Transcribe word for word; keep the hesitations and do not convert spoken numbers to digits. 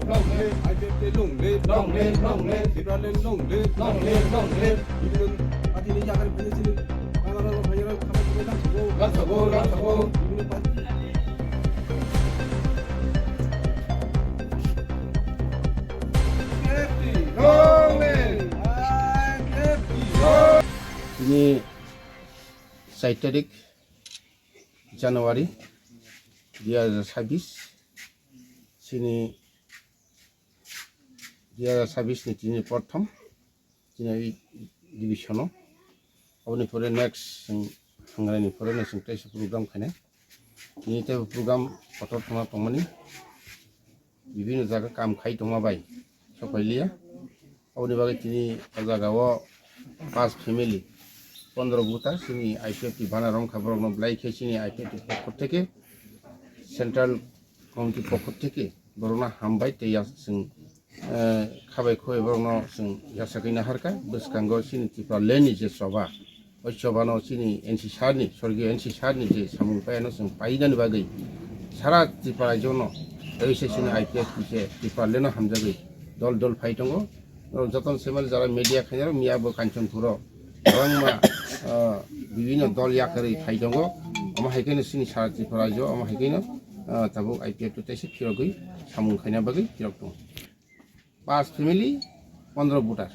Long live, I P F T long live, long live, long live, Tipraland long live, long live, long live. Union party ni yakarwi phaiya chini, rama rama phaiya rok khamai khamai lang sabo, lang sabo, lang sabo. Union party. I P F T long live, I P F T long live. Tini char tarik January dui hajar chhabbish, chini dui hajar chhabbish ni tini prothom, chini division o. Aboni pore next chwng Hangraini pore no chwng teisa program khainai. Tini tei program kotor thangna tongmani, bibino jaga kam khai tongma bai sokhailiya. Aboni bagwi tini o jaga o pas family, pondro buta chini I P F T bana romkha, borokno belai khe chini I P F T pokho theke, central committee pokho theke borokno hambai tei ya chwng, eh, khabai khoi borokno chwng yasakwi naharkha. Bwskango chini Tipraland ni je choba, o chobano chini N C sir ni, sorgiyo N C sir ni je samung payano chwng painani bagwi sara Tripura rajyono, tei se chini I P F T se Tipraland no hamjagwi dol dol phai tongo. Norok jotono saiman jara media khainai rok miya bo Kanchanpur o kwbangma, ah, bibino dol yakarwi phai tongo. Omo hai kheno chini sara Tripura rajyo omo hai kheno, ah, tabuk I P F T teisa phirogwi samung khaina bagwi phirok tongo. Pas family, pondro voter.